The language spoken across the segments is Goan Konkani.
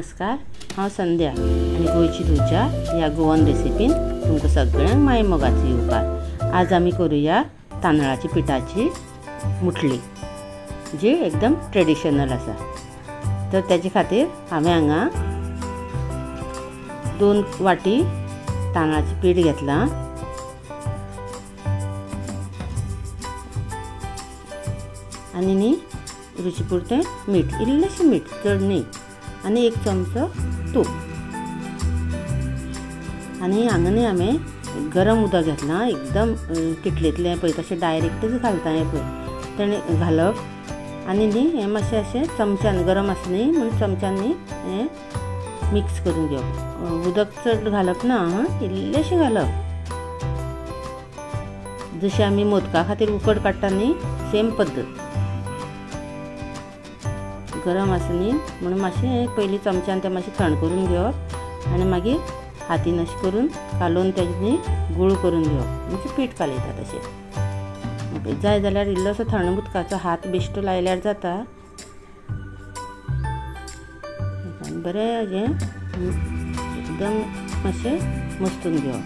नमस्कार, हांव संध्या आनी गोंयची रुचा ह्या गोवन रेसिपीन तुमकां सगळ्यांक माय मोगाचो येवकार. आज आमी करुया तांदळाच्या पिठाची मुठली, जी एकदम ट्रेडिशनल आसा. तर तेजे खातीर हांवें हांगा 2 वाटी तांदळाचें पीठ घेतलां. आनी न्ही रुची पुरतें मीठ, इल्लेशें मीठ, चड न्ही, आनी 1 चमचो तूप. आनी हांगा न्ही हांवें गरम उदक घेतलां, एकदम किटलेंतलें पळय तशें डायरेक्टच घालता हें पळय तेणें घालप. आनी न्ही हें मातशें अशें चमच्यान, गरम आसा न्ही म्हणून चमच्यान न्ही हें मिक्स करून घेवप. उदक चड घालप ना, हां, इल्लेशें घालप. जशें आमी मोदका खातीर उकड काडटा न्ही सेम पद्दत. गरम आसा न्ही म्हणून मातशें पयलीं चमच्यान तें मातशें थंड करून घेवप आनी मागीर हातीन अशें करून कालोवन तेजें न्ही गुळ करून घेवप, म्हणजे पीठ कालयता तशें. जाय जाल्यार इल्लोसो थंड उदकाचो हात बेश्टो लायल्यार जाता. बरें हें एकदम मातशें मस्तून घेवप,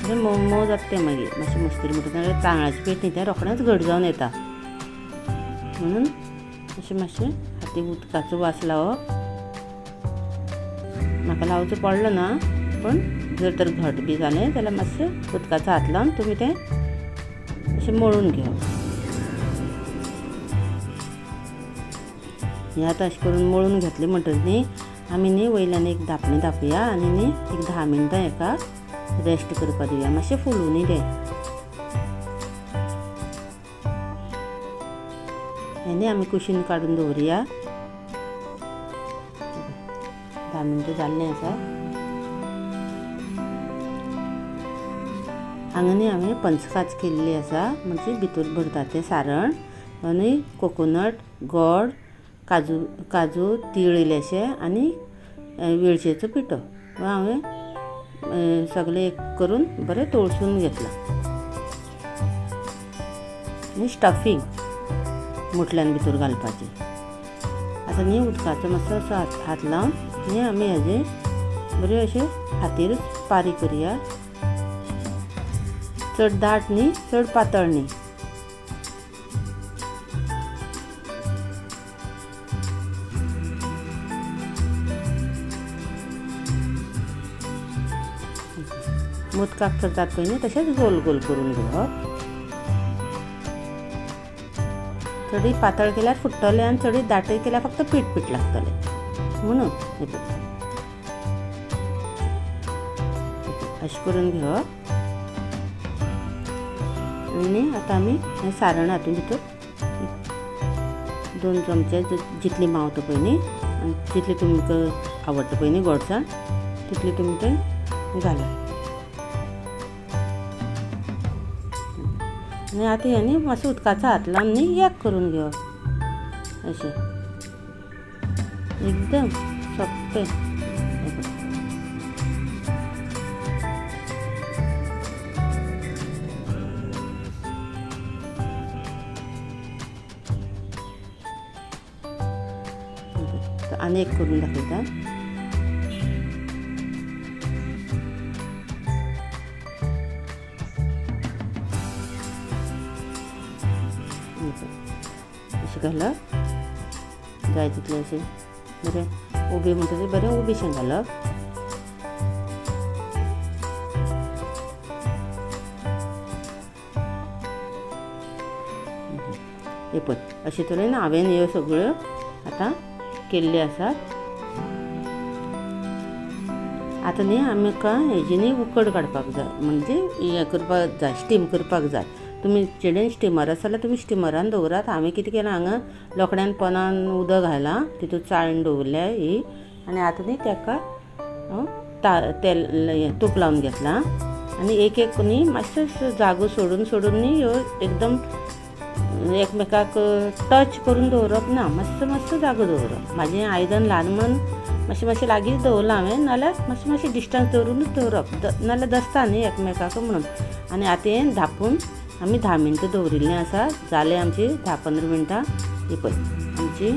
बरें मोव मोव जाता तें. मागीर मातशें मस्तून म्हणटकीर तांदळाचें पीठ न्ही तें रोखडेंच घट जावन येता, म्हणून अशें मातशें हाती उदकाचो वास लावप. म्हाका लावचो पडलो ना, पूण जर तर घट बी जालें जाल्यार मातशें उदकाचो हात लावन तुमी तें अशें मळून घेवप. हें आतां अशें करून मळून घेतलें म्हणटकीर न्ही आमी न्ही वयल्यान एक धांपणें धांपुया आनी न्ही एक 10 मिनटां हेका रेस्ट करपाक दिवया, मातशें फुलूं न्ही तें. हें न्ही आमी कुशीन काडून दवरुया. 10 मिनटां जाल्लीं आसा. हांगा न्ही हांवें पंचखाज केल्ली आसा, म्हणजे भितर भरता तें सारण, आनी कोकोनट, गोड, काजू, तीळ इल्लेशे आनी वेळचेचो पिठो हांवें सगळें एक करून बरें तळसून घेतलां. आनी स्टफींग मुठल्यान भितर घालपाचें. आतां न्ही उदकाचो मातसो असो हात लावन न्ही आमी हेजें बरें अशें हातीरूच पारी करुया, चड दाट न्ही चड पातळ न्ही. मोदकाक करतात पळय न्ही तशेंच गोल गोल करून घेवप. चडय पातळ केल्यार फुट्टलें आनी चडय दाटय केल्यार फक्त पीठ पीठ लागतलें, म्हणून अशें करून घेवप. आनी आतां आमी हें सारण हातूंत भितर 2 चमचे जितली मावता पळय न्ही आनी जितली तुमकां आवडटा पळय न्ही गोडसाण तितली तुमी तें घाला. आनी आतां हें न्ही मातसो उदकाचो हात लावन न्ही एक करून घेवप, अशें एकदम सोंपें. आनी एक करून दाखयता. अशें घालप जाय तितलें अशें बरें उबें म्हणटकीर बरें उबेंशें घालप. हें पळय अशे तरेन हांवें ह्यो सगळ्यो आतां केल्ल्यो आसात. आतां न्ही आमकां हेजी न्ही उकड काडपाक जाय, म्हणजे हें करपाक जाय, स्टीम करपाक जाय. तुमी चेडेन स्टिमर आसा जाल्यार तुमी स्टिमरान दवरात. हांवें कितें केलां, हांगा लोकड्यान पोनान उदक घालां, तितूंत चाळण दवरल्या ही, आनी आतां न्ही ताका हांव तेल तूप लावन घेतलां. आनी एक एक न्ही मातसो जागो सोडून सोडून न्ही ह्यो एकदम एकमेकाक टच करून दवरप ना, मातसो मातसो जागो दवरप. म्हाजें आयदन ल्हान म्हणून मातशें मातशें लागींच दवरलां हांवें, नाल्यार मातशें मातशें डिस्टन्स दवरुनूच दवरप, नाल्यार दसता न्ही एकमेकाक म्हणून. आनी आतां हें धांपून आमी 10 मिनटां दवरिल्लीं आसा. जालें आमची 10-15 मिनटां. ही पळय आमची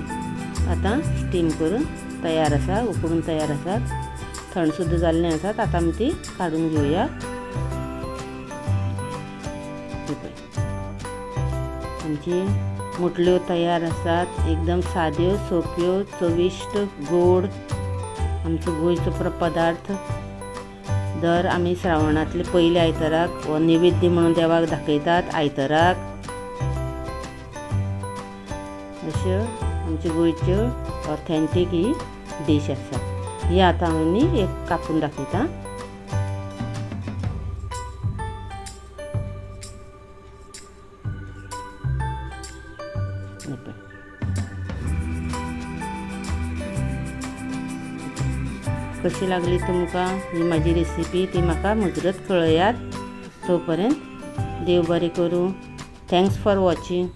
आतां स्टीम करून तयार आसा, उकडून तयार आसात, थंड सुद्दां जाल्लीं आसात. आतां आमी ती काडून घेवया. आमची मुटल्यो तयार आसात, एकदम साद्यो सोंप्यो चविश्ट गोड आमचो गोंयचो पदार्थ. दर आमी श्रावणांतले पयले आयताराक हो नैवेद्य म्हणून देवाक दाखयतात आयताराक. अश्यो आमच्यो गोंयच्यो ऑथेंटीक ही डीश आसा. ही आतां हांव न्ही एक कापून दाखयता. कशी लागली तुमकां ही म्हाजी रेसिपी ती म्हाका मुजरत कळयात. तो पर्यंत देव बरें करूं. Thanks for watching.